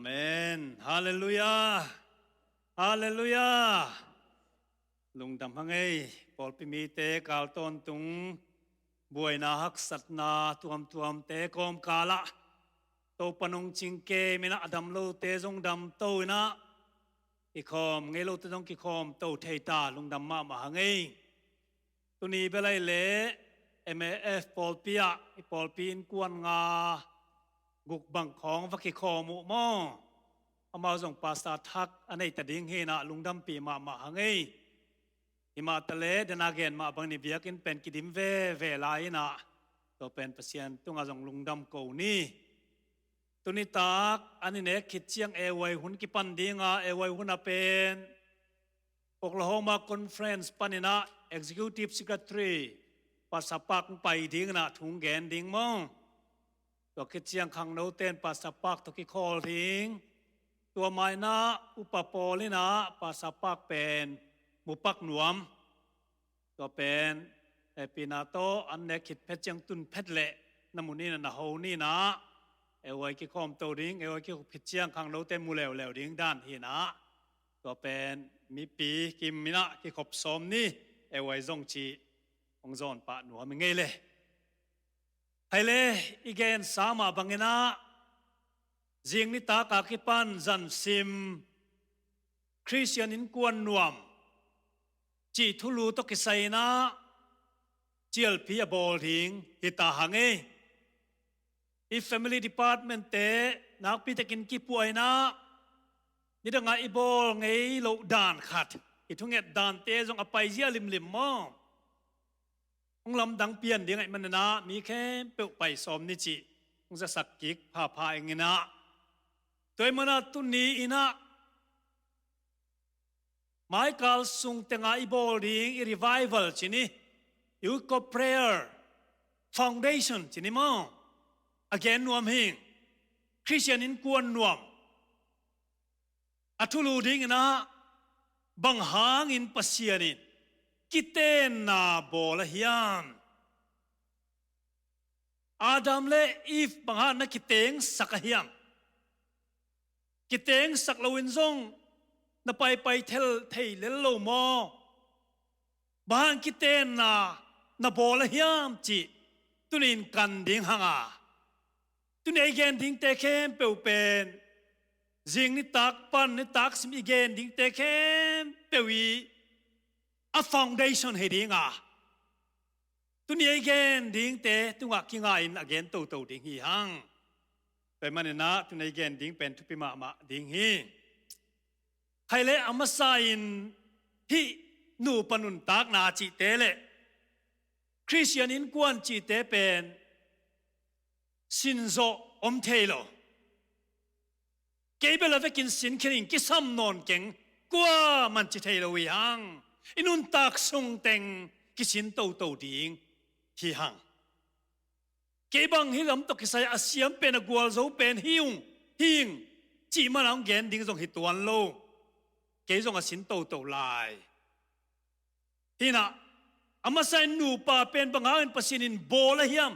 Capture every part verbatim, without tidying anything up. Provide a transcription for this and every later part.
Amen. Halleluiah. Halleluiah. Lungdam hang ei, pawlpi mite kal tawntung buaina haksatna tuamtuamte kawmkalah Topa nong cingkem inah a dam lote zong damto inah kikhawm ngei lote zong kikhawmto thei ta lungdam mahmah hang ei. Tuni bel ahih leh M A F pawlpi ah i pawlpi innkuan nga guk bang khawng va kikhawm uh maw? Amau zong pastor thak a neita ding hi inah lungdampih mahmah hang ei. Himah taleh dena gen mah bangin i biakinn pen kidim veve lai inah tua pen Pasian tungah zong lungdam ko ni. Tunitak an i nek khit ciang A Y hun kipan dinga, A Y hun a pen Oklahoma Conference paninah Executive Secretary Pastor Park hong pai dinginah thu hong gen ding maw? Tua khit ciang khangnote in Pastor Park tawh kikhawl ding. Tua mainah upa pawl inah Pastor Park pen mupak nuam. Tua pen hehpihna tawh an nek khit phet ciang tun phet leh na mu ni inah na ho ni inah A Y kikhawmto ding, A Y kikhop khit ciang khangnote in mu leuleu ding dan hi inah. Tua pen mipi kim inah kikhop sawm ni, A Y zong cih hong zawn pah nuam i ngei le. Hai le, i gensa mah banginah zing nitak a kipan zansim Khristian innkuan nuam cih thulu tawh kisai inah cialpi a bawl ding hi ta hang ei. I family department-te nakpi takin kipuah inah nidangah i bawl ngei loh dan khat, i thunget dante zong a paizia limlim maw? Hong lamdang pian ding ahih maninah mi khempeuh pai sawm ni cih hong zasak kik phapha ing inah. Tua ahih maninah tuni inah maikal sung tenga i bawl ding i revival ci ni, i Youth Corps Prayer Foundation ci ni maw? A gen nuam hing, Khristian innkuan nuam a thulu dinginah bang hangin Pasian in kitenna bawl a hiam? Adam le Eve bang hang na kitengsak a hiam? Kitengsak loin zong na paipai thei lel lo maw? Bang hang kitenna na bawl a hiam cih tuni in kan ding hang a. Tuni a i gen dingte khempeuh pen zing nitak pan nitak sim i gen dingte khempeuh i a foundation hi ding a. Tuni a i gen dingte tungah kinga in a gen toto ding hi hang. Tua ahih maninah tuni a i gen ding pen thupi mahmah ding hi. Hai le, a masa in hih nupa nuntakna cihte le Khristian innkuan cihte pen sinzawh om thei lo. Kei bel a vekin sin khin ing, kisam nawn keng, kuaman ci thei lo hi hang. I nuntak sung teng kisin toto ding hi hang. Kei bang hih lam tawh kisai a siam pen, a gualzo pen hi ung, hi ing cih man a hong gen ding zong hi tuan lo. Kei zong a sin toto lai. Hi inah a masa in nupa pen bang hangin Pasian in bawl a hiam?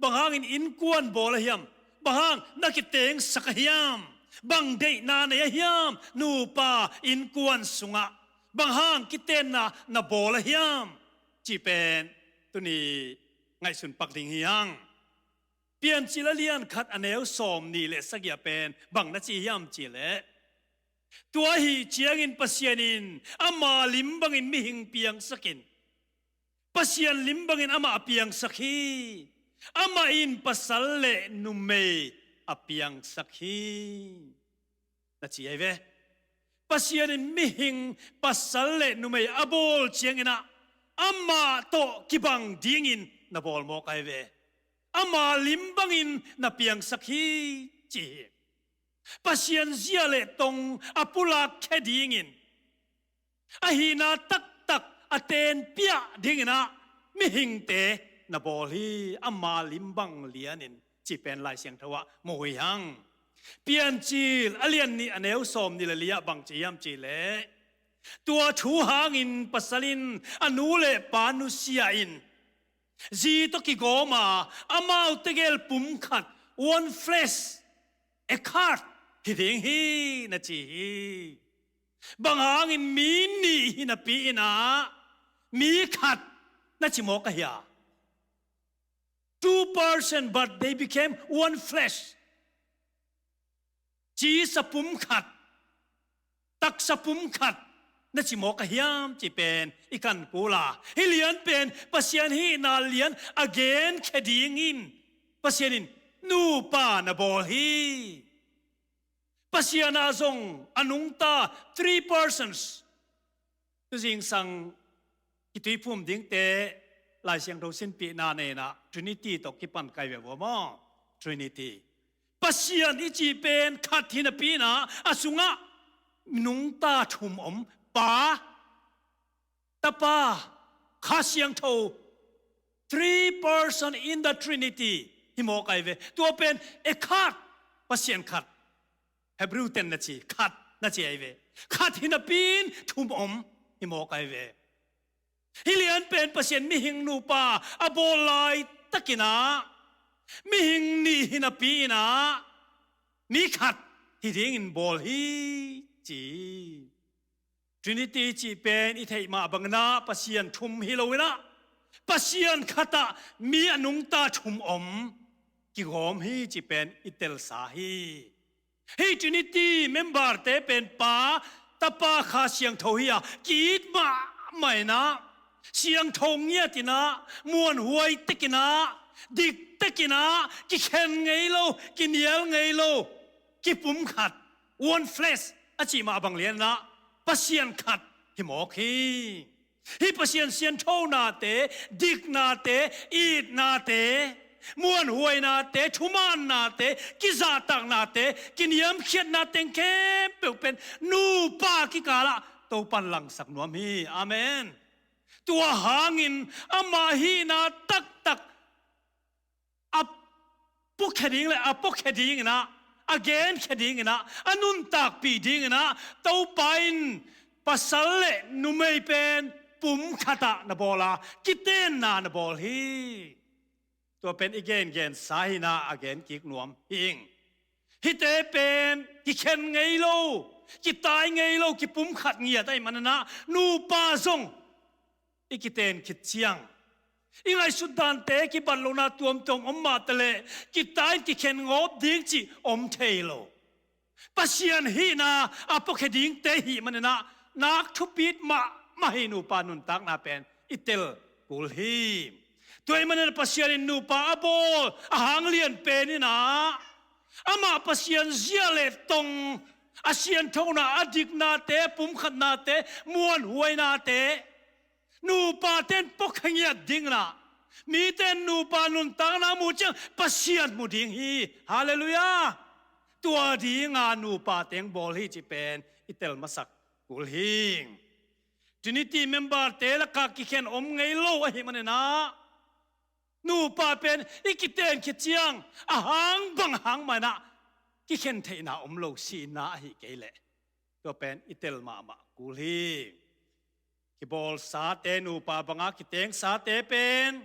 Bang hangin innkuan bawl a hiam? Bang hang na kitengsak a hiam? Bang deihna nei a hiam nupa innkuan sungah? Bang hang kitenna na bawl a hiam? Cih pen tuni ngaihsun pak ding hi hang. Piancil a lian khat a neu sawm nih le sagih a pen bang na ci hiam cih leh, tua ahih ciangin Pasian in ama lim bangin mihing piangsak in, Pasian lim bangin amah a piangsak hi. Amah in pasal le numei a piangsak hi, na ci ahi ve. Pasian in mihing pasal le numei a bawl cianginah amah tawh kibang dingin na bawl mawk ahi ve. Ama lim bangin na piangsak hi, ci hi. Pasian zia le tong a pulak khia dingin a hihna taktak a tenpiah dinginah mihingte na bawl hi, ama lim bang lianin, cih pen Lai Siangtho ah mu hi hang. Piancil a lian nih a neu sawm nih le li ah bang ci hiam cih leh, tua thu hangin pasal in a nu le pa nusia in zi tawh kigawm a, amau tegel pum khat, one flesh, Eckhart hi ding hi na ci hi. Bang hangin mi nih hi napi inah mi khat na ci mawk ahi a? Two person, but they became one flesh. Ci sapum khat, taksa pum khat na ci mawk a hiam ci pen i kan kul a, hih lian pen Pasian hihna lian a genkhia dingin Pasian in nupa na bawl hi. Pasian ah zong a nungta three persons. Tu zingsang kituiphum dingte Lai Siangtho sinpihna nei inah Trinity tawh kipan kai ve vua maw? Trinity. Pasian i cih pen khat hi napi inah a sungah nungta thum om. Pa, Tapa, Kha Siangtho. Three person in the Trinity hi mawk ai ve. Tua pen Echad, Pasian khat. Hebrew ten na ci, khat na ci ai ve. Khat hi napi in thum om hi mawk ai ve. Hih lian pen Pasian mihing nupa a bawl laitakin ah mihing nih hi napi inah mi khat hi dingin bawl hi ci. Trinity cih pen i theih mah bangin ah Pasian thum hi lo inah Pasian khat ah mi a nungta thum om kigawm hi cih pen i telsa hi. Hih Trinity member-te pen Pa, Tapa, Kha Siangtho hi a, ki-it mahmah inah siangtho ngiat inah muanhuai tek inah dik tek inah kikhen ngei lo, kinial ngei lo, kipum khat, one flesh a cih mah bang lian inah Pasian khat hi mawk hi. Hih Pasian sianthonate, diknate, itnate, muanhuainate, thumannate, kizahtaknate, kiniamkhiatna teng khempeuh pen nupa kikalah Topan langsak nuam hi. Amen. Tua hangin amah hihna taktak a puakhia ding le a puakhia ding inah, a genkhia ding inah, a nuntakpih ding inah Topa in pasal le numei pen pum khat ah na bawl a, kitenna na bawl hi. Tua pen i gengensa hi inah a gen kik nuam hi ing. Hihte pen kikhen ngei lo, kitai ngei lo, kipum khat ngiat ahih manin ah nupa zong i kiten khit ciang i ngaihsut dante kibat lohna tuamtuam om mah taleh kitai in kikhen ngawp ding cih om thei lo. Pasian hihna a puakhia dingte hih manin ah nak thupit mahmah hi nupa nuntakna pen i tel kul hi. Tua ahih manin Pasian in nupa a bawl a hang lian pen inah amah Pasian zia le tong, a sianthona, a diknate, pumkhatnate, muanhuainate, nupate in puakhia ngiat ding inah, mite in nupa nuntakna mu ciang Pasian mu ding hi. Halleluiah. Tua dinga nupa teng bawl hi cih pen i tel masak kul hi. Trinity member-te lakah kikhen om ngei lo ahih manin ah nupa pen i kiten khit ciang a hang bang hang mah inah kikhen theihna om lo, sihna ahih kei leh. Tua pen i tel mahmah kul hi. Kibawlsate, nupa banga kitengsate pen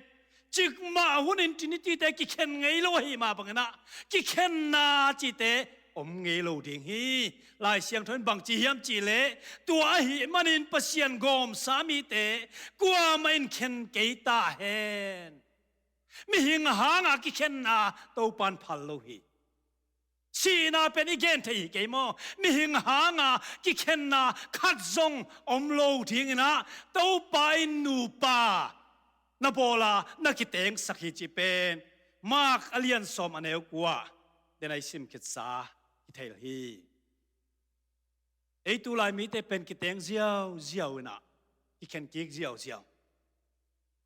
cikmah hunin Trinity-te kikhen ngei lo ahih mah bangin ah kikhenna cihte om ngei lo ding hi. Lai Siangtho in bangci hiam cih leh, tua ahih manin Pasian gawmsa mite kuamah in khen kei ta hen. Mihing hanga kikhenna Topan phal lo hi. Sihna pen i gen thei hi kei maw? Mihing hanga kikhenna khat zong om lo ding inah Topa in nupa na bawl a na kitengsak hi cih pen Mark a lian sawm a neu kua den a i sim khitsa i thei hi. Ei tulai mite pen kiteng ziauziau inah kikhen kik ziauziau.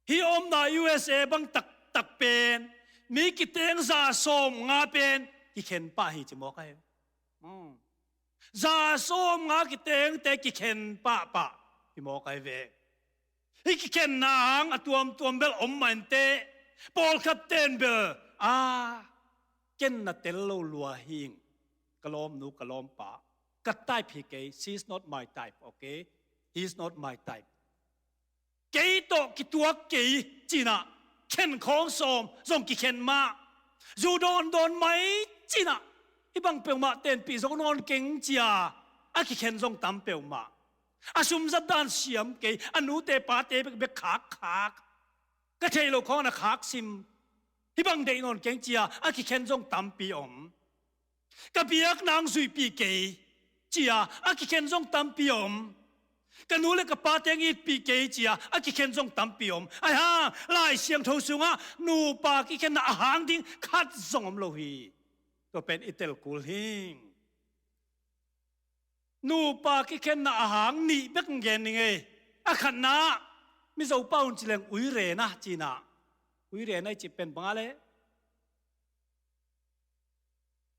Hih omna U S A bang taktak pen mi kiteng za sawm nga pen kikhen pah hi ci mawk ai ve. Hmm. Za sawm nga kitengte kikhen pahpah hi mawk ai ve. Hih kikhenna hang a tuamtuam bel om mah inteh, pawlkhatte in bel, a, ken na tel lo lua hi ing, ka lawmnu ka lawmpa, ka type hi kei, she is not my type, okay? He is not my type. Kei tawh kituak kei ci inah khen khawng sawm zong kikhen mah. Zu dawndawn mai ci inah Hih bang peuhmah tenpih zo nawn keng cia a kikhen zong tam peuhmah. A sumzat dan siam kei, a nute pate bekbek khakkhak. Ka theih loh khawng a khak sim. Hih bang deih nawn keng cia a kikhen zong tampi om. Ka biakna hong zuihpih kei cia a kikhen zong tampi om. Ka nu le ka pate hong itpih kei cia a kikhen zong tampi om. Ahi hang Lai Siangtho sungah nupa kikhenna a hang ding khat zong om lo hi. Tua pen i tel kul hing. Nupa kikhenna a hang nih bek gen ning ei. A khatna, Mizo pau in ci leng uirena ci-in ah. Uirena i cih pen bang a le?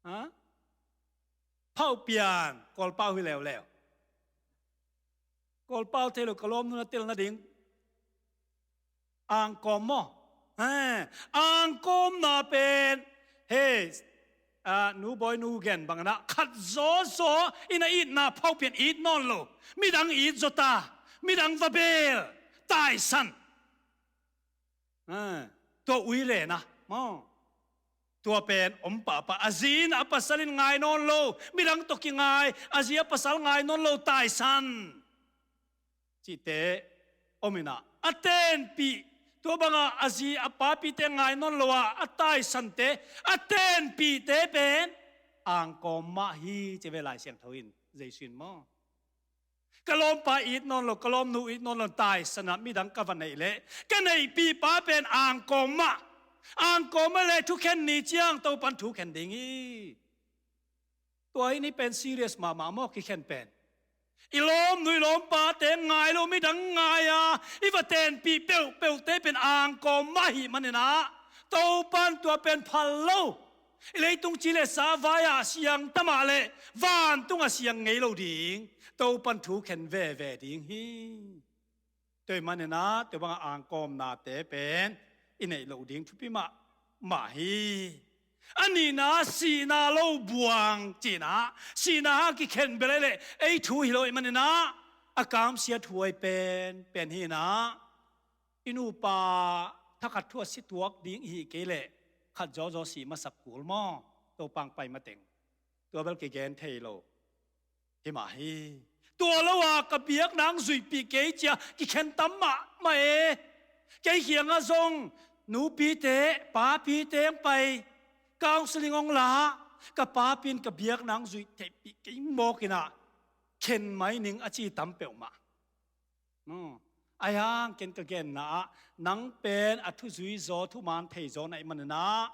Ha? Phauh pian, Kawl pau hi leuleu. Kawl pau thei lo, ka lawmnu na tel nading. Angkawm maw? He, angkawmna pen. He, a, nu bawi nu gen bangin ah khat zawzaw in a itna phauh pian it nawn lo. Midang it zaw ta. Midang va bel. Taisan. He, tua uirena maw? Tua pen om pahpah. A zi in a pasal in ngai nawn lo. Midang tawh kingai. A zi a pasal ngai nawn lo. Taisan. Cihte om in ah, a tenpih, tua banga a zi a papite ngai nawn lo a, a taisante, a tenpihte pen angkawm mah hi ci ve Lai Siangtho in, Jesu in maw? Ka lawmpa it nawn lo, ka lawmnu it nawn lo, taisan ah midang ka va neih leh, ka neihpih pa pen angkawm mah, angkawm mah leh thukhen ni ciang Topan thukhen ding hi. Tua hi ni pen serious mahmah maw kikhen pen. I lawmnu i lawmpate ngai lo midang ngai a, i va tenpih peuhpeuhte pen angkawm mah ahih manin ah, Topan tua pen phal lo. I leitung ci le sa vai-ah siang ta mah leh vantungah siang ngei lo ding. Topan thukhen veve ding hi. Tua ahih manin ah, tua banga angkawmnate pen i neih loh ding thupi mahmah hi. A nihna, sihna lo buang cihna, sihna hang kikhen bel ei leh ei thu hi lo ahih manin ah, a kamsiat huai pen, pen hi in ah, i nupa thakhat thu a si tuak ding i hih kei leh khat zawzaw si masak kul maw? Topa hong pai mateng. Tua bel kigen thei lo. Hi mah hi. Tua lo a ka biakna hong zuihpih kei cia kikhen tam mahmah e. Kei kiangah zong nupite, papite hong pai, counseling hong la, ka papi in ka biakna hong zuih theihpih kei mawk in ah khen mai ning a ci tam peuhmah. Ahi hang ken ka genna ah, nang pen a thuzui zaw, thuman thei zaw na hih manin ah,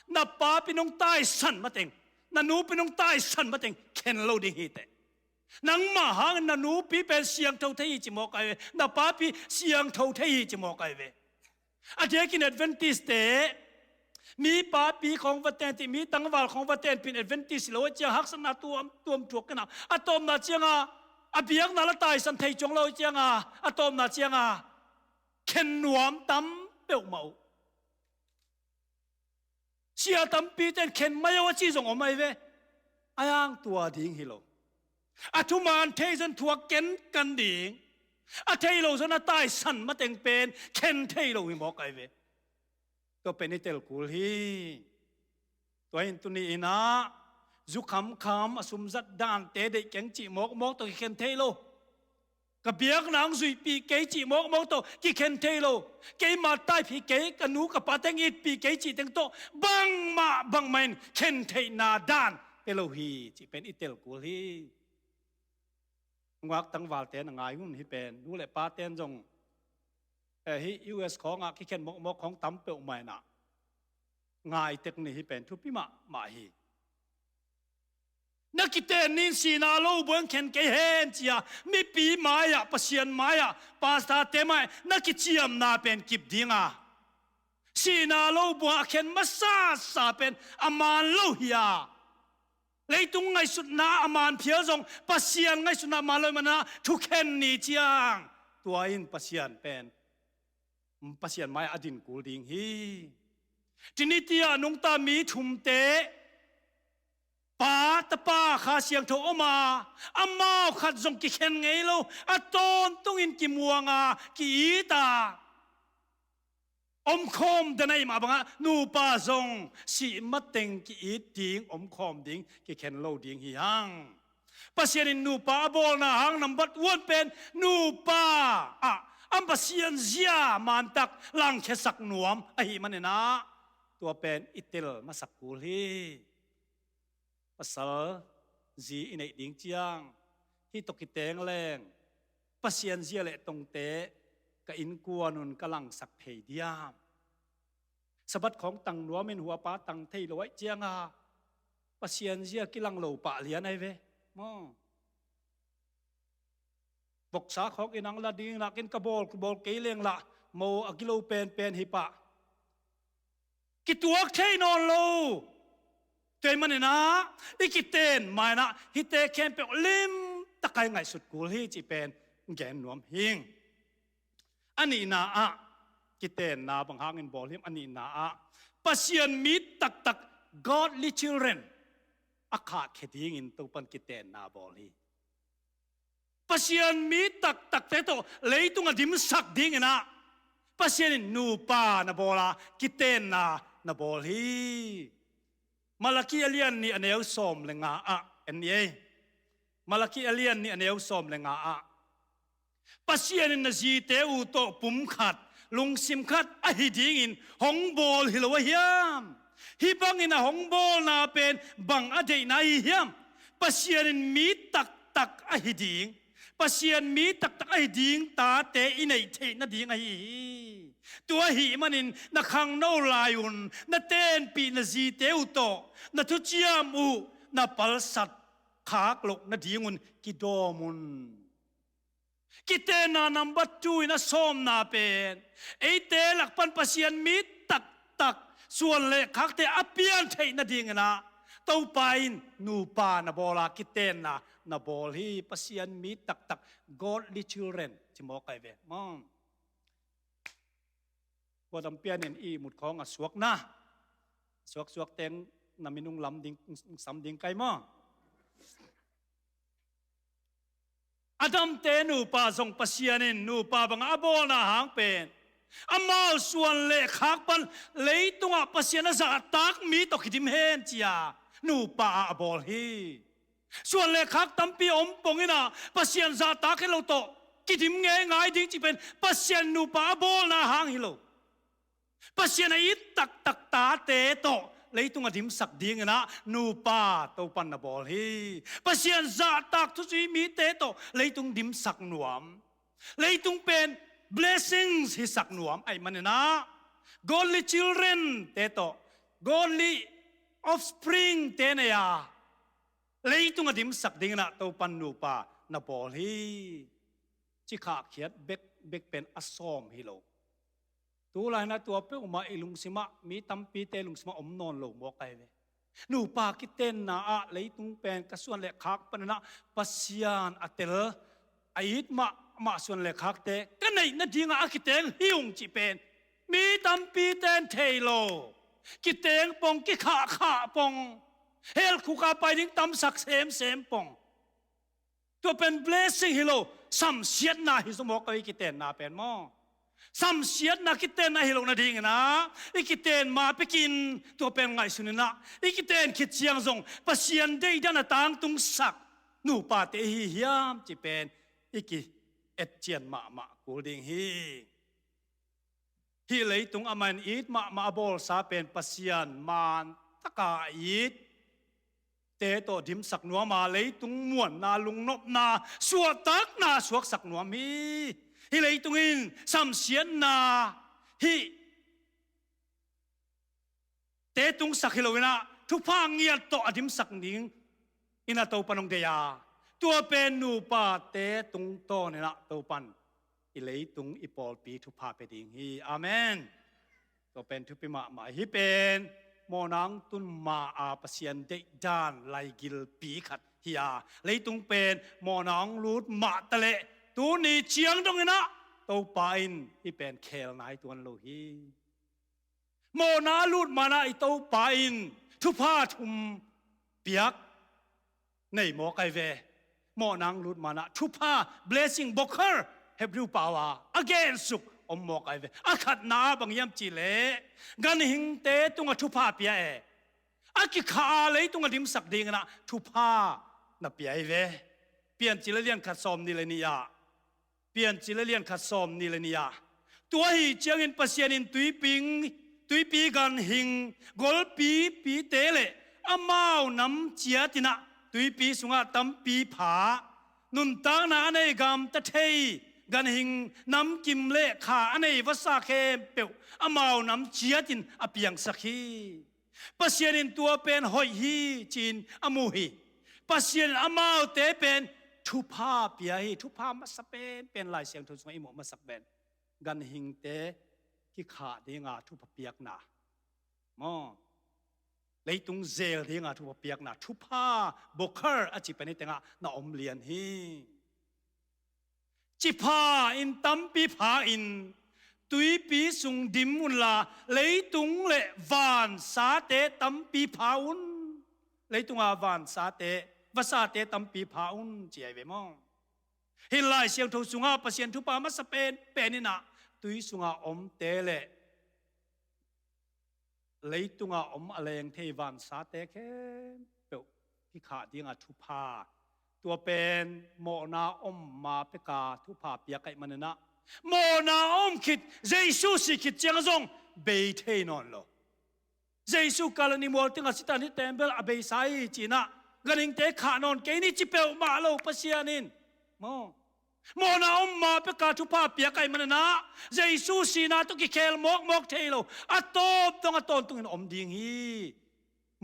na papi in hong taisan mateng, na nupi in hong taisan mateng khen lo ding hi teh. Nangmah hangin na nupi pen siangtho thei hi ci mawk ahi ve. Na papi siangtho thei hi ci mawk ahi ve. A diakin Adventist-te, mi papi khawng va tenpih, mi tangval khawng va tenpih in Adventist lo a ciang haksatna tuamtuam thuak kei in ah, a tawpna ciangah a biakna la taisan thei cuang lo a ciangah, a tawpna ciangah khen nuam tam peuhmah uh. Sia tampite in khen mai aw a ci zong om ahi ve. Ahi hang tua ding hi lo. A thuman thei zong thuak kenkan ding. A thei lo zong a taisan mateng pen khen thei lo hi mawk ahi ve. Tua pen i tel kul hi. Tua hi in tuni in ah, zu khamkham a sumzat dante deih keng cih mawkmawk tawh kikhen thei lo. Ka biakna hong zuihpih kei cih mawkmawk tawh kikhen thei lo. Keima taipih kei, ka nu ka pate hong itpih kei cih teng tawh bangmah bangmah in khen theihna dan pia lo hi cih pen i tel kul hi. Nungak tangvalte na ngai un, hih pen nu le pate in zong, eh, hih U S khawngah kikhen mawkmawk khawng tam peuhmah in ah, ngai tek ni, hih pen thupi mahmah hi. Na kiten ni in sihna lo buang khen kei hen ci-a mipi mai-ah, Pasian mai-ah, pastor-te mai-ah na kiciamna pen kip ding a, sihna lo buang a khen masasa pen a man lo hi a, leitung ngaihsutna a man phial zong Pasian ngaihsutna a man lo ahih manin ah thukhen ni ciang tua in Pasian pen, Pasian mai-ah a din kul ding hi. Trinity-ah nungta mi thumte, Pa, Tapa, Kha Siangtho om a, amau khat zong kikhen ngei lo, a tawntungin kimuang a, ki-it a, omkhawm den ahih mah bangah nupa zong sih mateng ki-it ding, omkhawm ding, kikhen lo ding hi hang. Pasian in nupa a bawlna hang nambat uan pen nupa ah a Pasian zia mantak langkhiasak nuam ahih maninah tua pen i tel masak kul hi. Pasal zi i neih ding ciang hih tawh kiteng leng Pasian zia le tongte ka innkuan un ka langsak thei diam? Sabbath khawng tang nuamin huapa tang thei lo aih cianga Pasian zia kilang lo pah lian ai ve maw? Voksa khawng inang la ding nakin ka bawl, ka bawl kei leng lah mo a gilo penpen hi pah. Kituak thei nawn lo. Tua maninah i kiten mainah hihte khempeuh limtakai ngaihsut kul hi cih pen gen nuam hing. A nihna ah kitenna bang hangin bawl him? A nihna ah Pasian mi taktak, godly children, a khahkhia dingin Topan kitenna bawl hi. Pasian mi taktakte tawh leitung a dimsak dinginah Pasian in nupa na bawla kitenna na bawl hi. Malaki a lian nih a neu sawm le nga ah en ni ei. Malaki a lian nih a neu sawm le nga ah Pasian in na zite uh tawh pum khat, lungsim khat ahi dingin hong bawl hi lo a hiam? Hih bangin a hong bawlna pen bang a deihna ahi hiam? Pasian in mi taktak ahi ding, Pasian mi taktak ahi ding tate i neih theih nading ahi hi. Tua ahih manin na khangno lai-un na tenpih na zite uh tawh na thuciam uh na palsat khak loh nadingun kidawm un. Kitenna number two in a sawmna pen eite lak pan Pasian mi taktak suan le khakte a pian theih nadinginah Topa in nupa na bawla kitenna na bawl hi. Pasian mi taktak, godly children ci mawk ai ve maw? Tua dam pianin i mut khawng a suakna, suaksuak teng na minung lam ding, sam ding kai maw? Adamte nupa zong Pasian in nupa bangah a bawlna hang pen amau suan le khak pan leitungah Pasian a zahtak mi tawh kidim hen cia nupa ah a bawl hi. Suan le khak tampi om ponginah Pasian zahtak hi lo tawh kidim ngeingai ding cih pen Pasian nupa a bawlna hang hi lo. Pasian a it taktak tate tawh leitung a dimsak dinginah nupa Topan na bawl hi. Pasian zahtak thuci mite tawh leitung dimsak nuam. Leitung pen blessings hisak nuam ahih maninah godly children te tawh godly offspring te nei a leitung a dimsak dinginah Topan nupa na bawl hi. Ci khahkhiat bekbek pen a sawm hi lo. Tulaina tua peuhmah i lungsimah, mi tampite lungsimah om nawn lo mawk ai ve. Nupa kitenna ah leitung pen ka suan le khak paninah Pasian a tel a it mahmah suan le khakte ka neih nadingah a kiteng hi ung cih pen mi tampite in thei lo. Kiteng pong, kikhahkhah pong, hell khuk a pai ding tamsak semsem pong. Tua pen blessing hi lo, samsiatna hi zaw mawk a, i kitenna pen maw? Samsiatna kitenna hi lo nadinginah i kiten ma pekin tua pen ngaihsuninah i kiten khit ciang zong Pasian deihdan a tangtungsak nupate i hi hiam cih pen i ki-etcian mahmah kul ding hi. Hih leitung amah in it mahmah a bawlsa pen Pasian man taka a itte tawh dimsak nuam a, leitung muanna, lungnopna, suahtakna suaksak nuam hi. Hih leitung in samsiatna hih te tungsak hi loinah thupha ngiat tawh a dimsak ding inah Topan hong deih a, tua pen nupate tungtawninah Topan i leitung i pawlpi thupha pia ding hi. Amen. Tua pen thupi mahmah hi. Pen mawhna hong tun ma-a Pasian deihdan laigilpi khat hi a, leitung pen mawhna hong lut mahtaleh tuni ciang donginah Topa in hih pen khelna hi tuan lo hi. Mawhna a lut manah i Topa in thupha thum piak nei mawk ai ve. Mawhna hong lut manah thupha, blessing, bokhar, Hebrew pau a a gensuk om mawk ai ve. A khatna ah bang hiam cihleh ganhingte tungah thupha pia e. A kikha a leitung a dimsak dingin ah thupha na pia ai ve. Piancil a lian khat sawm nih le nih ah Piancil a lian khat sawm nih le nih ah, tua ahi ciangin Pasian in tuipi, tuipi ganhing golpipite le amau nam ciatin ah tuipi sungah tampi pha, nuntakna a nei gamta thei ganhing namkim le kha a nei vasa khempeuh amau nam ciatin a piangsak hi. Pasian in tua pen hoih hi ci-in a mu hi. Pasian in amaute pen thupha pia hi. Thupha masa penpen Lai Siangtho sungah i muh masak pen ganhingte kikhah dinga thupha piakna maw, leitung zel dinga thupha piakna, thupha bokhar a ci pen i tengah na om lian hi. Cipha in tampi pha in tuipi sung dim unla leitung le vansate tampi pha un. Leitunga vansate, vasate tampi pha un ci ai ve maw? Hih Lai Siangtho sungah Pasian thupha masa pen, pen in ah tui sunga omte le leitunga om a leng thei vansate khempeuh kikhah dinga thupha, tua pen mawhna om ma peka thupha piak ahih manin ah, mawhna om khit Jesu si khit ciang zong bei thei nawn lo. Jesu Kalvari mual tungah Satan hih temple a beisa hi ci-in ah ganhingte khah nawn kei ni ci peuhmah lo Pasian in maw? Mawhna om ma peka thupha piak ahih manin ah Jesu sihna tawh kikhel mawkmawk thei lo, a tawp dong a tawntungin om ding hi.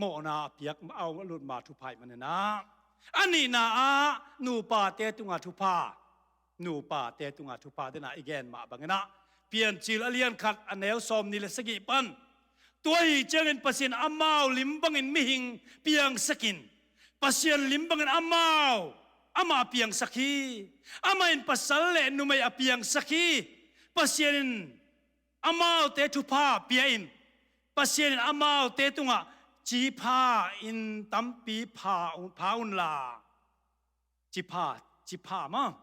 Mawhna a piak a lut ma thupha ahih manin ah, a nihna ah nupate tunga thupha, nupate tunga thupha dena i gen mah bangin ah, Piancil a lian khat a neu sawm nih le sagih pan, tua ahi ciangin Pasian amau lim bangin mihing piangsakin, Pasian lim bangin amau, amah a piangsak hi. Amah in pasal le numei a piangsak hi. Pasian in amaute thupha pia in, Pasian in amaute tungah cipha in tampi pha, pha unla, cipha, cipha maw,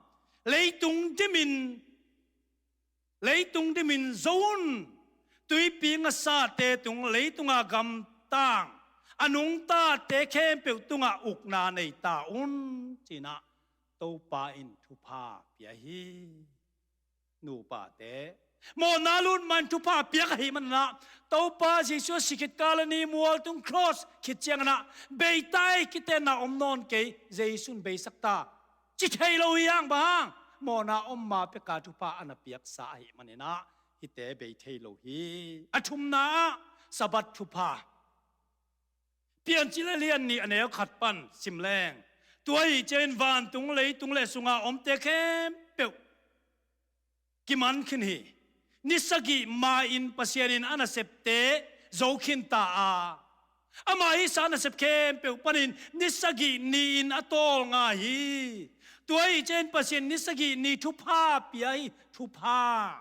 leitung dimin, leitung dimin zo un. Tuipi ngasate tung, leitunga gamtang a nungtate khempeuh tungah ukna nei ta un ci-in ah Topa in thupha pia hi. Nupate mawhna lut ma in thupha piak ahih manin ah, Topa Jesu a si khit Kalvari mual tung cross khit ciangin ah, bei ta hi, kitenna om nawn kei, Jesu in beisak ta, ci thei lo hi hang. Bang hang? Mawhna om ma peka thupha a na piaksa ahih manin ah hihte bei thei lo hi. A thumna ah Sabbath thupha. Piancil a lian nih a neu khat pan sim leng, tua ahi ciangin vantung, leitung le sunga omte khempeuh kiman khin hi. Ni sagih ma-in Pasian in a nasepte zo khin ta a, ama hihsa nasep khempeuh panin ni sagih ni-in a tawlnga hi. Tua ahi ciangin Pasian ni sagih ni thupha pia hi. Thupha.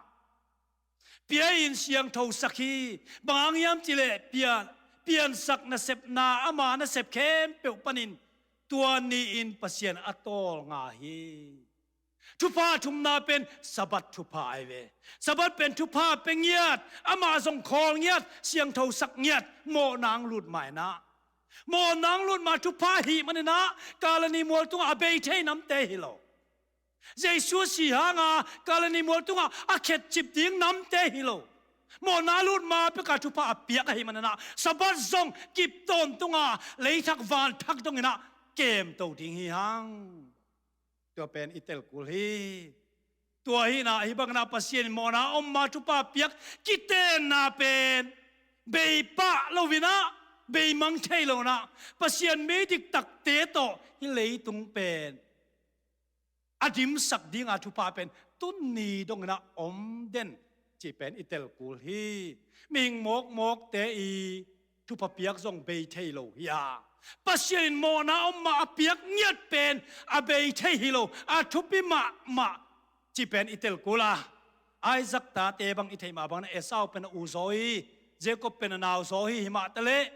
Pia in siangthosak hi. Bang hang hiam cihleh pian, piansak nasepna ama nasep khempeuh panin tua ni-in Pasian a tawlnga hi. Thupha thumna pen Sabbath thupha ai ve. Sabbath pen thupha pia ngiat, amah zong khawl ngiat, siangthosak ngiat, mawhna hong lut ma in ah. Mawhna hong lut ma thupha ahih manin ah Kalvari mual tungah a bei thei namte hi lo. Jesu si hanga Kalvari mual tungah a khetcip ding namte hi lo. Mawhna lut ma peka thupha a piak ahih manin ah Sabbath zong kip tawntunga leithak vanthak dongin ah kemto ding hi hang. Tua pen i tel kul hi. Tua hi in ah, hih bangin ah Pasian in mawhna om ma thupha piak kitenna pen bei pah lo-in ah, bei mang thei lo-in ah, Pasian mi diktakte tawh hih leitung pen a dimsak dinga thupha pen tuni dongin ah om den cih pen i tel kul hi. Mihing mawkmawkte i thupha piak zong bei thei lo hi a, Pasian in mawhna om ma a piak ngiat pen a bei thei hi lo, a thupi mahmah cih pen i tel kul a. Isaac tate bang i theih mah bangin ah Esau pen a u zaw hi, Jacob pen a nau zaw hi, hi mah taleh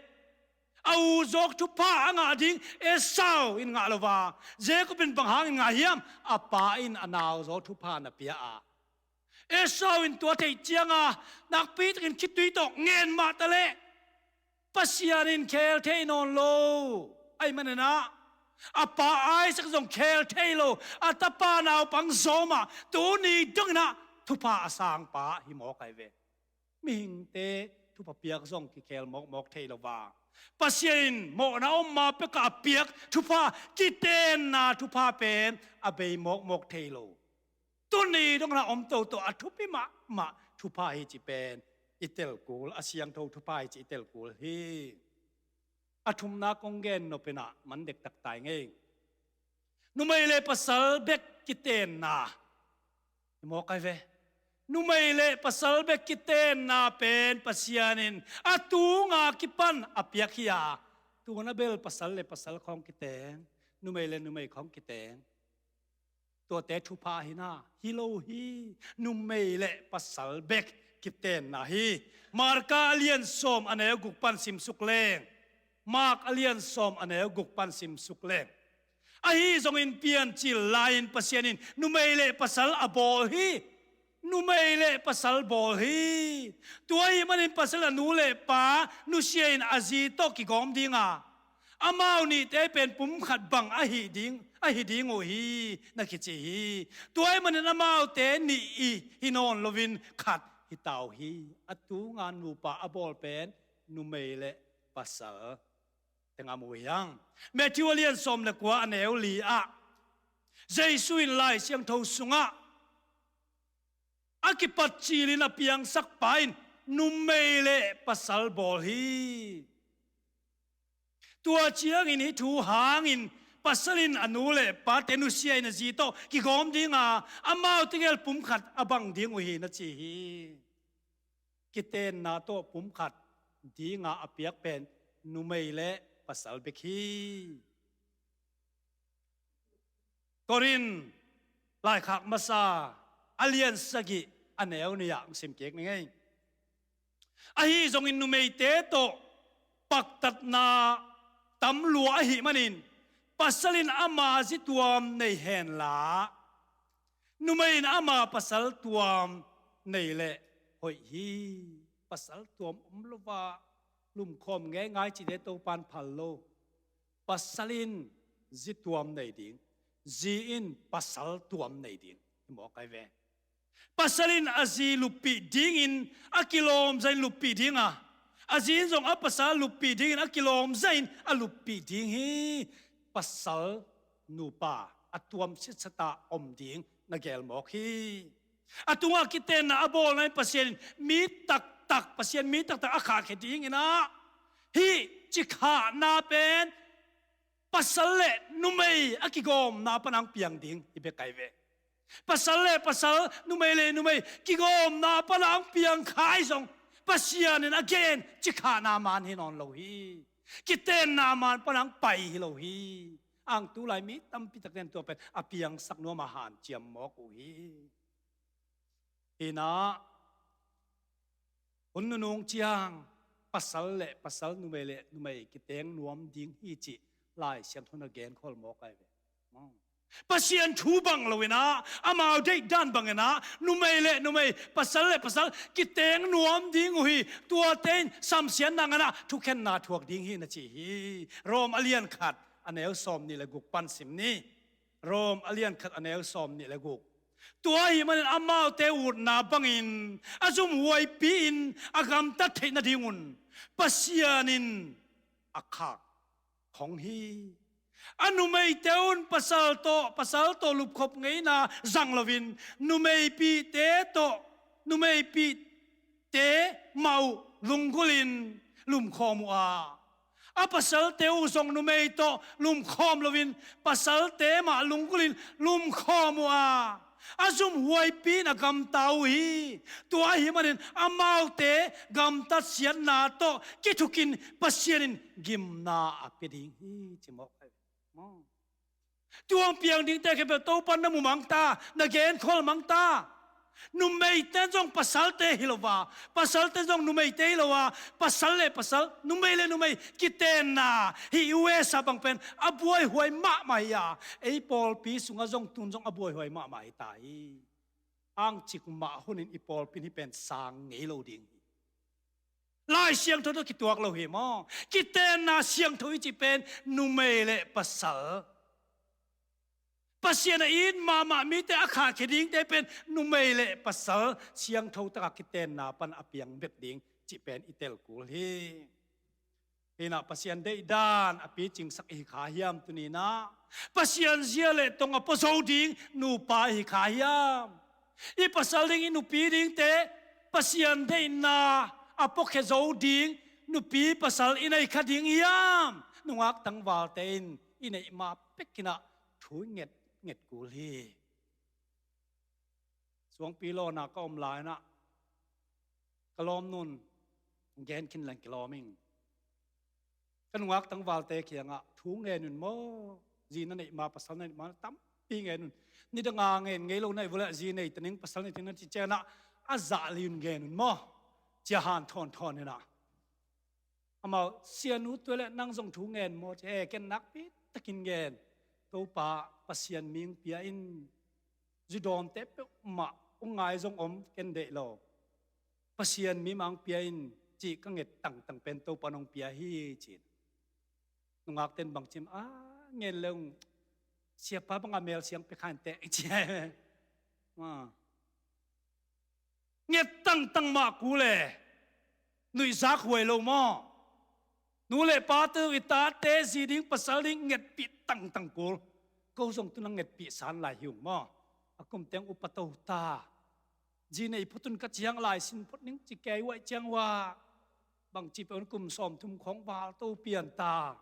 a u zaw thupha a ngah ding Esau in ngah lo a, Jacob in bang hangin ngah hiam? A pa in a nau zaw thupha na pia a, Esau in tua theih cianga nakpi takin khitui tawh ngen mah taleh Pasian in khel thei nawn lo. Ahih maninah a pa Isaac zong khel thei lo. A tapa naupang zawmah tuni donginah thupha a sangpa hi mawk ahi ve. Mihingte thupha piak zong kikhel mawkmawk thei lo va, Pasian in mawhna om ma pekah a piak thupha, kitenna thupha pen a bei mawkmawk thei lo. Tuni dongna om toto a thupi mahmah thupha hi ci pen i telkul, a siangtho thupha hi ci i telkul hi. A thumna kong gen nop inah man dektak tai ngei. Numei le pasal bek kitenna. I mawk ahi ve. Numei le pasal bek kitenna pen Pasian in a tunga kipan a piak hi a, tuna bel pasal le pasal khawng kiteng, numei le numei khawng kiteng. Tuate thupha hi na, hi lo hi. Numei le pasal bek kitenna hi. Marka a lian sawm a neu guk pan simsuk leng. Mark a lian sawm a neu guk pan simsuk leng. Ahi zongin Piancil lai-in Pasian in numei le pasal a bawl hi. Numei le pasal bawl hi. Tua ahih manin pasal a nu le pa nusia in a zi tawh kigawm dinga, amau nihte pen pumkhat bang ahi ding, ahi ding uh hi, na kici hi. Tua ahih manin amaute nih i hi nawn loin khat hi ta uh hi. A tunga nupa a bawl pen numei le pasal tengah mu hi hang. Matthew a lian sawm le kua a neu li ah Jesu in Lai Siangtho sungah a kipat cilin a piangsak pa in numei le pasal bawl hi. Tua ciangin hih thu hangin pasal in a nu le pate nusia in a zi tawh kigawm dinga, amau tegel pumkhat a bang ding uh hi, na ci hi. Kitenna tawh pumkhat dinga a piak pen numei le pasal bek hi. Korin laikhak masa a lian sagih a neu nih ah hong sim kik ni ngei. Ahi zongin numeite tawh paktatna tam lua ahih manin pasal in ama zi tuam nei henla, numei in ama pasal tuam nei leh hoih hi. Pasal tuam om lo a lumkhawm ngeingai cite Topan phal lo. Pasal in zi tuam nei ding, zi in pasal tuam nei ding. Hi mawk ahi ve. Pasal in a zi luppih dingin a kilawmza in luppih dinga, a zi in zong a pasal luppih dingin a kilawmza in a luppih ding hi. Pasal nupa a tuam sitsata om ding na gel mawk hi. A tungah kitenna a bawlna in Pasian in mi taktak, Pasian mi taktak a khahkhia dinginah hih cikhahna pen pasal le numei a kigawmna pana hong piang ding hi bek ahi ve. Pasal le pasal, numei le numei kigawmna pana hong piang kha ahi zong Pasian in a gen cikhahna man hi nawn lo hi. Kitenna man pana hong pai hi lo hi. Ang tulai mi tampi tak ten tua pen a piangsak nuam a hanciam mawk uh hi. Hinah hun nunung ciang pasal le pasal, numei le numei kiteng nuam ding hi cih Lai Siangtho in a genkhol mawk ahi ve. Pasian thu bang loinah, amau deih dan banginah numei le numei, pasal le pasal kiteng nuam ding uh hi. Tuate in samsiatna nganah thukhenna thuak ding hi, na ci hi. Rom a lian khat a neu sawm nih le guk pan sim ni. Rom a lian khat a neu sawm nih le guk. Tua ahih manin amaute utna bangin a zumhuaipi-in a gamtat theih nadingun Pasian in a khak khong hi. A numeite un pasal tawh, pasal tawh lupkhop ngeina zang loin numeipihte tawh, numeipihte mah uh lunggulhin lumkhawm uh a, a pasalte uh zong numei tawh lumkhawm loin pasalte mah lunggulhin lumkhawm uh a, a zumhuaipi-in a gamta uh hi. Tua ahih manin amaute gamtatsiatna tawh kithukin Pasian in gimna a pia ding hi, ci mawk ahi. Tua hong piang dingte khempeuh Topan na mu mangta, na genkhol mangta. Numeite zong pasalte hi lo a, pasalte zong numeite hi lo a, pasal le pasal, numei le numei kitenna hih U S A bang pen a buaihuai mahmah hi a, ei pawlpi sungah zong tun zong a buaihuai mahmah hi ta hi. Angcik mah hunin i pawlpi in hih pen sang ngei lo ding hi. Lai Siangtho tawh kituak lo hi maw? Kitenna siangtho i cih pen numei le pasal, Pasian a it mahmah mite a khahkhia dingte pen numei le pasal siangtho takah kitenna pan a piang bek ding cih pen i tel kul hi. Hinah Pasian deihdan a picingsak i hi kha hiam? Tuninah Pasian zia le tong a pua zo ding nupa i hi kha hiam? I pasal ding, i nupi dingte Pasian deihna a puakhia zo ding nupi pasal i nei kha ding hiam? Nungak tangvalte in i neih ma pekinah thu nget nget kul hi. Suangpi lawna ka om lainah ka lawmnun gen khin leng kilawm ing. Ka nungak tangvalte kiangah thu ngen un maw, zi na neih ma, pasal na neih ma, tampi ngen un. Nidanga ngen ngei lo na hih vua leh zi nei ta ning, pasal nei ta ning na cih cianah a zah li un ngen un maw, cia han thawnthawn inah. Amau, sianu, tua leh nang zong thu ngen maw, ci e, ken nakpi takin ngen. Topa Pasian ming pia in, zudawmte peuhmah hong ngai zong om, ken deih lo. Pasian mi mang pia in, cih ka nget tangtang pen Topa nong pia hi, ci. Nungakten bang cim a ngen leng, siapa banga mel siang pia khan teh, ci. Nget tangtang mah kul e. Nuihzak huai lo maw? Nu le pate, i tate zi ding, pasal ding ngetpih tangtang kul. Ko zong tu nang ngetpih san lai hi ung maw? A kum teng upa to ta. Zi nei phot un ka ciang lai sin phot ning ci kei uaih ciang ua. Bangci peuh un kum sawmthum khawng val to pian ta.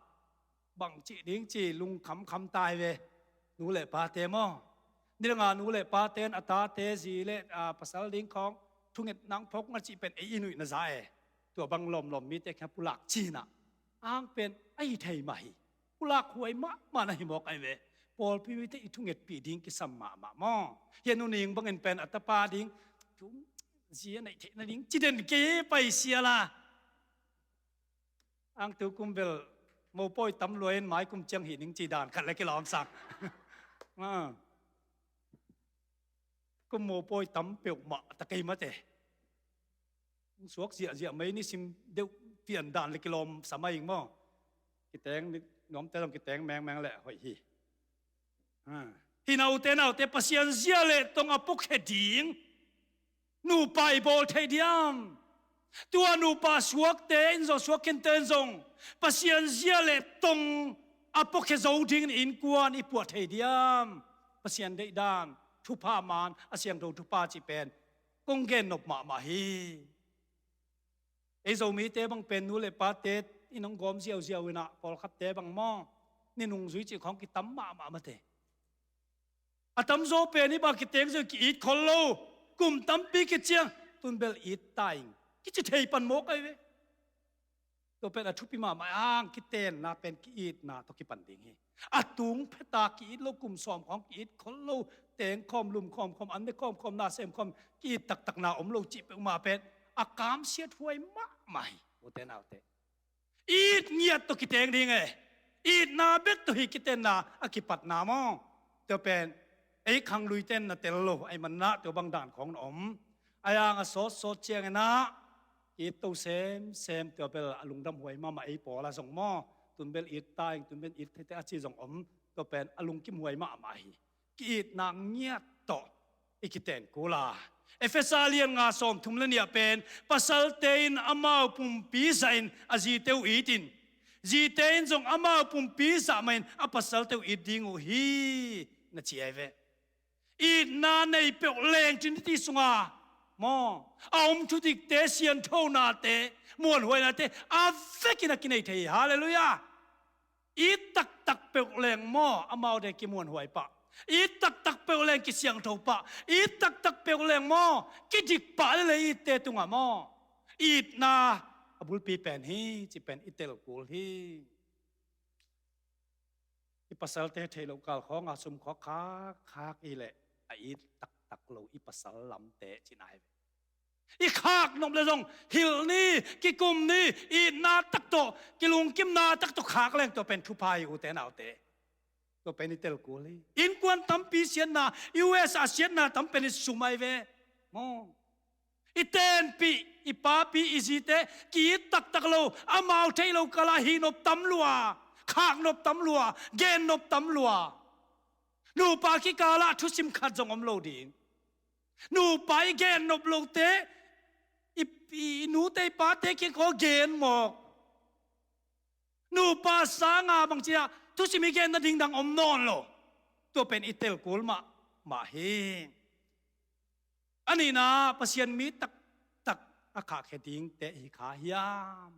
Bangci ding ci lungkham kham tai ve. Nu le pate maw? Nidanga nu le pate in a tate zi le, a, pasal ding khawng thunget nang phawk nga cih pen ei i nuih na za e. Tua bang lawmlawm mite kha pulak cinah ang pen a hi thei mah hi. Pulak huai mahmah na hi mawk ai ve. Pawlpi mite i thungetpih ding kisam mahmah maw? Hia nu ning bangin pen a tapa ding thu zi a neih theih nading ci den kei pai sia la. Ang tu kum bel mopawi tam lua in mai kum ciang hih ning ci dan khat le kilawm sang. Ah. Kum mopawi tam peuhmah ta kei mate. Suak ziahziah mai nisim deuh pian dan le kilawm sa mai ing maw? Kiteng ni nuamte zong kiteng mengmeng le hoih hi. Ah. Hi naute naute Pasian zia le tong a puakhia ding nupa i bawl thei diam? Tua nupa suakte in zong, suak khinte in zong Pasian zia le tong a puakhia zo dingin innkuan i puah thei diam? Pasian deihdan thupha man a siangtho thupha cih pen kong gen nop mahmah hi. Ei Zomite bang pen nu le pate in hong gawm ziauziau inah pawlkhatte bang maw, ni nungzui cih khawng kitam mahmah mate. A tamzaw pen hih bang kiteng zong ki-it khol lo. Kum tampi kiciang tun bel it ta ing kici thei pan mawk ai ve. Tua pen a thupi mahmah ang kitenna pen ki-itna tawh kipan ding hi. A tung pheta ki-it lo, kum sawm khawng ki-it khol lo, teng khawm, lum khawm khawm, an ne khawm khawm, na sem khawm, ki-it taktakna om lo cih peuhmah pen a kamsiat huai mahmah hi. Ute naute, it ngiat tawh kiteng ding e. Itna bek tawh hi kitenna a kipatna maw? Tua pen ei khangluite in na tel lo ai manah tua bang dan khawng na om. Ai ang a sawtsawt cianginah ki-it to semsem, tua bel a lungdam huai mahmah ei pawla zong maw? Tun bel it ta ing, tun bel it theite a ci zong om. Tua pen a lungkim huai mahmah hi. Ki-itna ngiat tawh i kiten kula. Efesa lian nga sawmthum le nih ah pen pasalte in amau pumpi zahin a zite uh itin, zite in zong amau pumpi zah mahin a pasalte uh it ding uh hi, na ci ai ve. Itna nei peuh leng Trinity sunga maw, a om thudikte, sianthonate, muanhuainate a vekin a kinei thei hi. Halleluiah. It taktak peuh leng maw, amaute kimuanhuai pah. It taktak peuh leng kisiangtho pah. It taktak peuh leng maw, kidik pah lele itte tungah maw, itna a bulpi pen hi, ci pen i tel kul hi. I pasalte theih loh kal khawnga sum khawk khak khak i leh a it taktak lo i pasal lamte ci nai ve. I khak nop le zong hilh ni, kikum ni, itna tak tawh, kilungkimna tak tawh khak leng tua pen thupha hi, ute naute. Tua pen i tel kul hi. Innkuan tampi siatna, U S a siatna tam pen i sum ahi ve maw. I tenpih, i papi, i zite ki-it taktak lo, amau theih lo kal ah hih nop tam lua, khak nop tam lua, gen nop tam lua. Nupa kikal ah thusim khat zong om lo ding. Nupa i gen nop lote i, i, i nute i pate kiang khaw gen mawk. Nupa sanga bangci-a thusim i gen nading dang om nawn lo. Tua pen i tel kul mahmah hi. A nihna, Pasian mi taktak a khahkhia dingte hi kha hiam?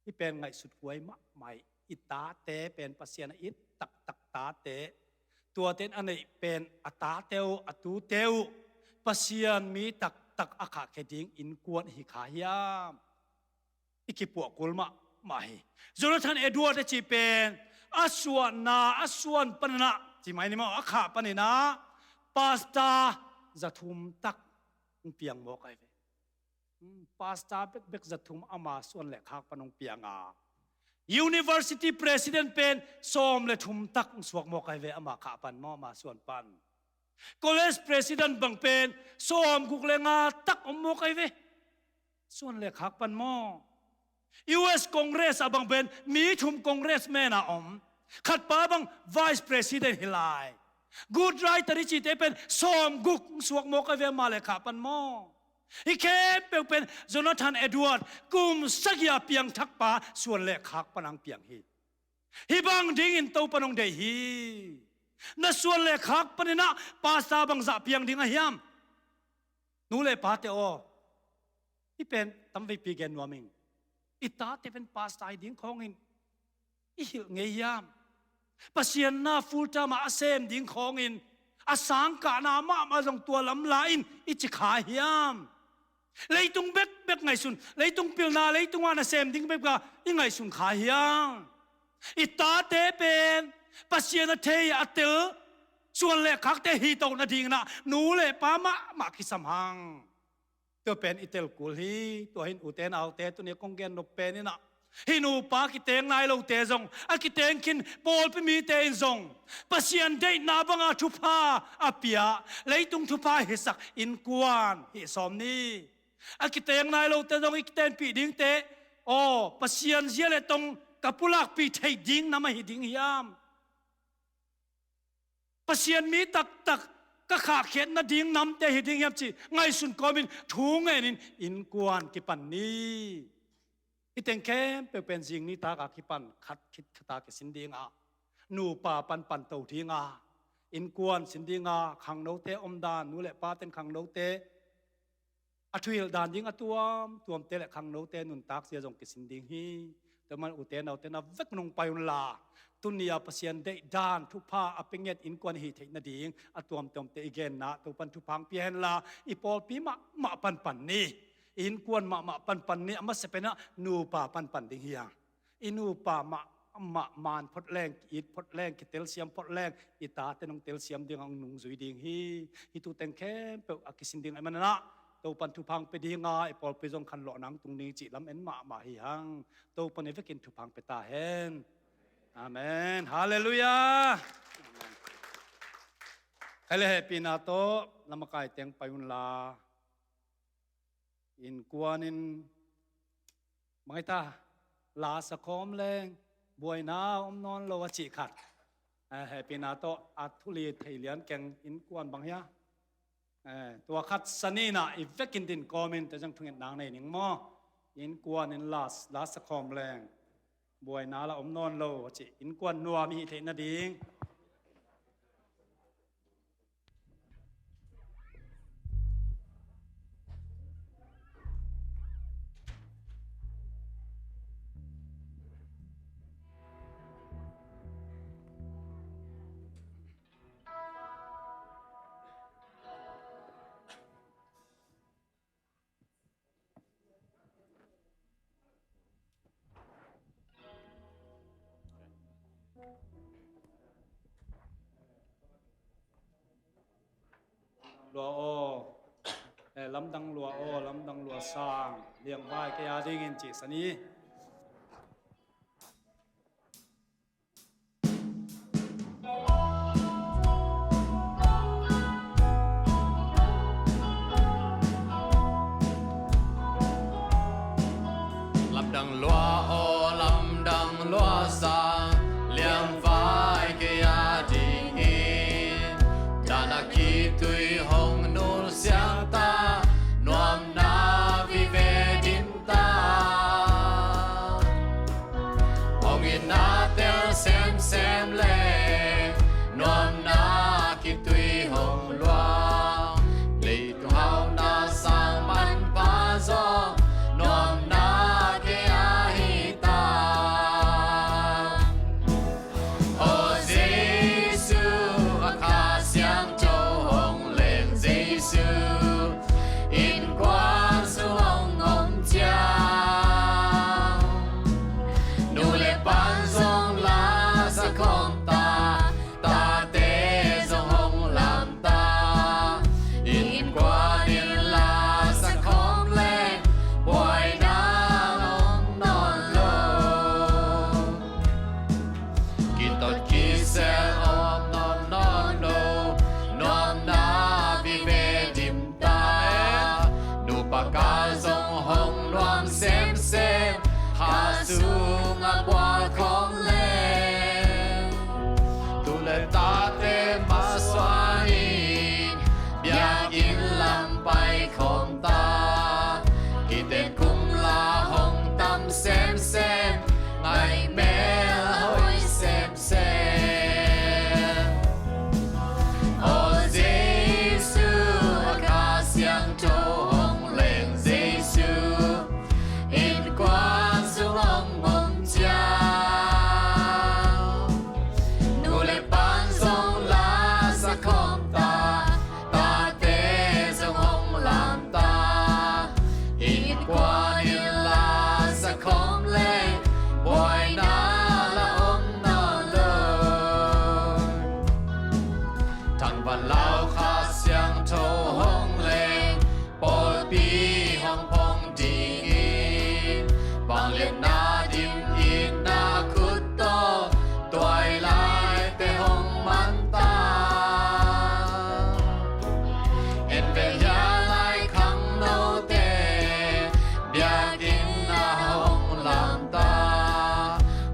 Hih pen ngaihsut huai mahmah hi. I tate pen Pasian a it taktak tate, tuate in a neih pen a tate uh, a tute uh Pasian mi taktak a khahkhia ding innkuan hi kha hiam? I kipuah kul mahmah hi. Jonathan Edward a cih pen a suahna, a suan panin ah, ci mai ni maw, a khah panin ah pastor za thum tak hong piang mawk ahi ve. Hmm, pastor bekbek za thum ama suan le khak pan hong piang a, university president pen sawm le thum tak hong suak mawk ahi ve, ama khah pan maw, ama suan pan. College president bang pen sawmguk le nga tak om mawk ahi ve, suan le khak pan maw. U S Congress ah bang pen mi thum congressman a om, khatpa bang vice president hi lai. Good writer i cihte pen sawmguk suak mawk ahi ve, ama le khak pan maw. Hih khempeuh pen Jonathan Edward kum sagih a piangthakpa suan le khak pan hong piang hi. Hih bang dingin Topan hong deih hi. Na suan le khak panin ah pastor bangzah piang ding a hiam? Nu le pate aw, hih pen tamveipi gen nuam ing. I tate pen pastor hi ding khawngin i hilh ngei hiam? Pasian na full time ah a sem ding khawngin a sangkahna mahmah zong tua lam la in i ci kha hiam? Leitung bekbek ngaihsun, leitung pilna, leitung a nasem ding bekbek a i ngaihsun kha hiam? I tate pen Pasian a thei, a tel, suan le khakte hi to nadingin ah nu le pa mahmah kisam hang. Tua pen i tel kul hi. Tua hin ute naute, tuni a kong gen nop pen in ah, hih nupa kiteng nai lote zong, a kiteng khin pawlpi mite in zong Pasian deihna banga thupha a pia, leitung thupha hisak innkuan hih sawm ni. A kiteng nai lote zong i kitenpih dingte, aw, Pasian zia le tong ka pulakpih theih ding nam ahi ding hiam? Pasian mi taktak ka khahkhiat nading namte hi ding hiam cih ngaihsun kawmin thu ngenin innkuan kipan ni. Hih teng khempeuh pen zing nitak a kipan khat khit khat a kisin ding a, nupa panpan to ding a, innkuan sin ding a, khangnote omdan, nu le paten khangnote a thuhilh dan ding a tuamtuamte le khangnote nuntak zia zong kisin ding hi. Tua man ute naute na vek nong pai unla, tuni a Pasian deih dan thupha a pia ngiat innkuan hi theih nading a tuamtuamte i genna Topan thupha hong pia henla, i pawlpi mahmah panpan ni, i innkuan mahmah panpan ni. A masa pen ah nupa panpan ding hi a, i nupa mah, mah man phot leng, ki-it phot leng, kitelsiam phot leng, i tate nong telsiam ding a hong nungzui ding hi. Hih tu teng khempeuh a kisin ding ahih manin ah Topan thupha hong pia ding a, i pawlpi zong khanlawhna hong tung ding cih lam en mahmah hi hang. Topan i vekin thupha hong pia ta hen. Amen. Halleluiah. Amen. Khai le hehpihna tawh lam a kai teng pai unla, innkuan in bang hi ta, la sa khawm leng buaina om nawn lo a cih khat. Eh, hehpihna tawh a thuli thei lian keng, innkuan bang hia. Eh, tua khat sa ni in ah i vekin din kawmin tua zong thungetna nei ning maw. Innkuan in la, la sa khawm leng buaina la om nawn lo a cih innkuan nuam i hih theih nading. Lua aw, eh, lamdang lua aw, lamdang lua sang, liangvai kei a dingin cih sa ni. Na kitui hong nulsiang ta, nuamna vive dim ta. Hong itna tel semsem le, nuamna kitui hong luang. Leitung hauhna sang manpha zong, nuamna kei a hi ta. Aw Jesu, a Kha Siangtho hong leng Jesu, innkuan sung hong om ciang. Nu le pa'n zong la sa khawm ta, tate zong hong lam ta. Innkuan in la sa khawm leng, buaina om nawn lo. Kitot kisel om nawn nawn lo, nuamna vive dim ta. Nupa kal zong hong nuam semsem, kha sungah bual khawm leng. Tu le tate masuan in, biakinn lam pai khawm ta. Kiten kum la hong tam semsem, ngaih mel hoih semsem. Aw Jesu, a Kha Siangtho hong leng Jesu, innkuan sung hong om ciang. Nu le pa'n zong la sa khawm ta, tate zong hong lam ta. Innkuan in la sa khawm leng, buaina la om nawn lo. Thangvan lau Kha Siangtho hong leng, pawlpi hong phong dingin, vangliatna dim itna khut tawh, tuailaite hong man ta. En ven hia lai khangnote, biakinn ah hong lam ta.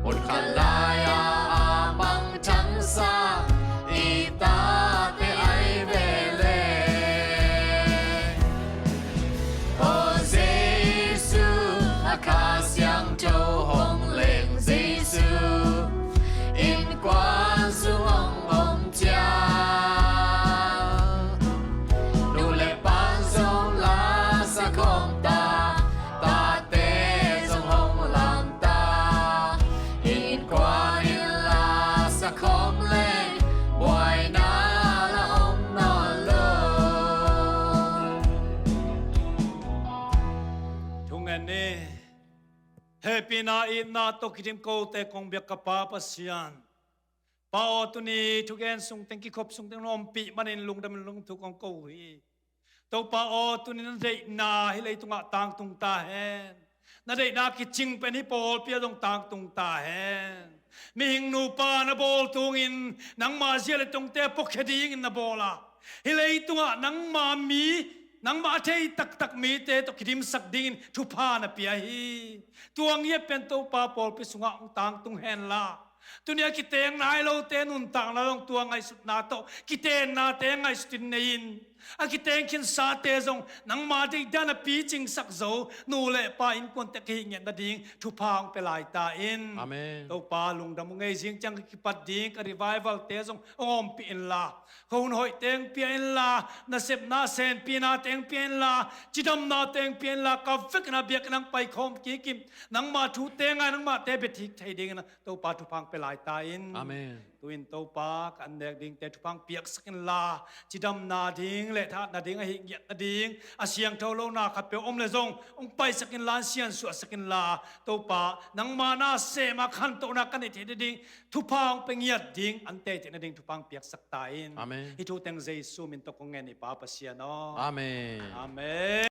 Hun khat lai-a a mangthangsa, i tate ai ve le. Aw Jesu, a Kha Siangtho hong leng Jesu, innkuan sung hong om ciang. Nu le pa'n zong la sa khawm ta, tate zong hong lam ta. Innkuan in la sa khawm leng, buaina la om nawn lo. Thungen ni. Hehpihna itna tawh kidim kote kong biak ka Pa Pasian. Pa aw, tuni thugen sung teng, kikhop sung teng na ompih manin lungdam in lungthuk kong ko uh hi. Topa aw, tuni na deihna hih leitungah tangtung ta hen. Na deihna kicing pen hih pawlpi ah zong tangtung ta hen. Mihing nupa na bawl tungin nangma zia le tungte puakhia dingin na bawl a, hih leitungah nangma mi, nangma a thei taktak mite tawh kidimsak dingin thupha na pia hi. Tua ngiat pen Topa pawlpi sungah hong tangtung henla, tuni a kiteng nai lote nuntakna zong tua ngaihsutna tawh kitennate ngaihsutin nei in, a kiteng khinsate zong nangma deihdan a picingsak zo nu le pa innkuante ka hih ngiat nading thupha hong pia lai ta in. Amen. Topa lungdam uh, ngei zing ciang ka kipat ding ka revival-te zong hong ompih inla, ka hun hoih teng pia inla, nasepna senpihna teng pia inla, cidamna teng pia inla, ka vekna biakinn ah hong paikhawm kikin nangma thute ngai, nangmate bia thik thei dingin Topa thupha hong pia lai ta in. Amen. Tu-in Topa, ka annek dingte thupha hong piaksak inla, cidamna ding le thahatna ding, a hih ngiat nading a siangtho lona khatpeuh om le zong hong paisak inla, hong siansuahsak inla, Topa, nangma na sem a khantohna ka neih theih nading thupha hong pia ngiat ding, an teitei nading thupha hong piaksak ta in. Amen. Hih thu teng Jesu min tawh kong ngen hi, Pa Pasian aw. Amen. Amen.